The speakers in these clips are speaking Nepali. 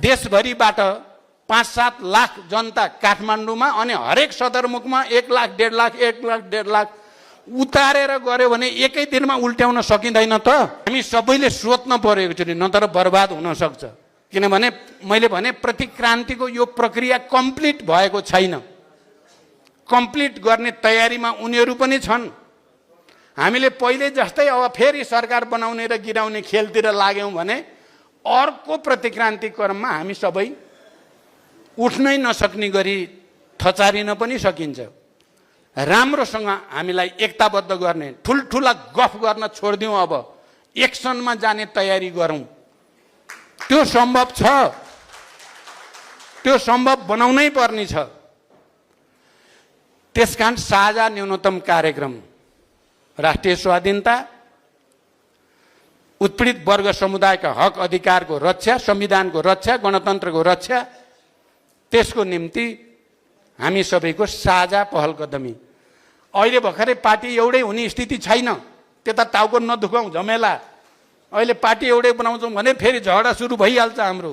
देशभरिबाट 5-7 लाख जनता काठमाडौँमा अनि हरेक सदरमुखमा 1 लाख 1.5 लाख 1 लाख 1.5 लाख उतारेर गऱ्यो भने एकै दिनमा उल्ट्याउन सकिँदैन त। हामी सबैले सोच्न पर्यो एकचोटि, नत्र बर्बाद हुन सक्छ। किनभने मैले भने प्रतिक्रान्तिको यो प्रक्रिया कम्प्लिट भएको छैन, कम्प्लिट गर्ने तयारीमा उनीहरू पनि छन्। हामीले पहिले जस्तै अब फेरि सरकार बनाउने र गिराउने खेलतिर लाग्यौँ भने अर्को प्रतिक्रान्ति क्रममा हामी सबै उठ्नै नसक्ने गरी थचारिन पनि सकिन्छ। राम्रोसँग हामीलाई एकताबद्ध गर्ने, ठुल्ठुला गफ गर्न छोडिदिउँ, अब एक्सनमा जाने तयारी गरौँ। त्यो सम्भव छ, त्यो सम्भव बनाउनै पर्ने छ। त्यसकारण साझा न्यूनतम कार्यक्रम, राष्ट्रिय स्वाधीनता, उत्पीडित वर्ग समुदायका हक अधिकारको रक्षा, संविधानको रक्षा, गणतन्त्रको रक्षा, त्यसको निम्ति हामी सबैको साझा पहल कदमी। अहिले भर्खरै पार्टी एउटै हुने स्थिति छैन, त्यता टाउको नदुखाउँ झमेला। अहिले पार्टी एउटै बनाउँछौँ भने फेरि झगडा सुरु भइहाल्छ हाम्रो।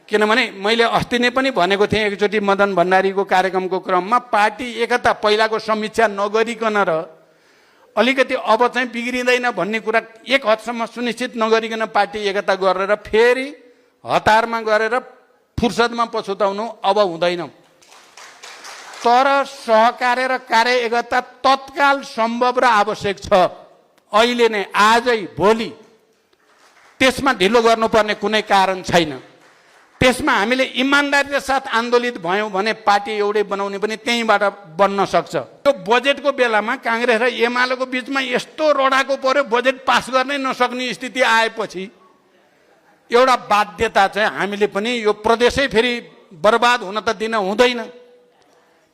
किनभने मैले अस्ति नै पनि भनेको थिएँ एकचोटि मदन भण्डारीको कार्यक्रमको क्रममा, पार्टी एकता पहिलाको समीक्षा नगरिकन र अलिकति अब चाहिँ बिग्रिँदैन भन्ने कुरा एक हदसम्म सुनिश्चित नगरिकन पार्टी एकता गरेर फेरि हतारमा गरेर फुर्सदमा पछुताउनु अब हुँदैन। तर सहकार्य र कार्य एकता तत्काल सम्भव र आवश्यक छ, अहिले नै, आजै भोलि। त्यसमा ढिलो गर्नुपर्ने कुनै कारण छैन। त्यसमा हामीले इमान्दारीका साथ आन्दोलित भयौँ भने पार्टी एउटै बनाउने पनि त्यहीँबाट बन्न सक्छ। त्यो बजेटको बेलामा काङ्ग्रेस र एमालेको बिचमा यस्तो रडाको पर्यो, बजेट पास गर्नै नसक्ने स्थिति आएपछि एउटा बाध्यता चाहिँ हामीले पनि यो प्रदेशै फेरि बर्बाद हुन त दिन हुँदैन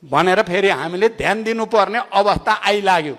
भनेर फेरि हामीले ध्यान दिनुपर्ने अवस्था आइलाग्यो।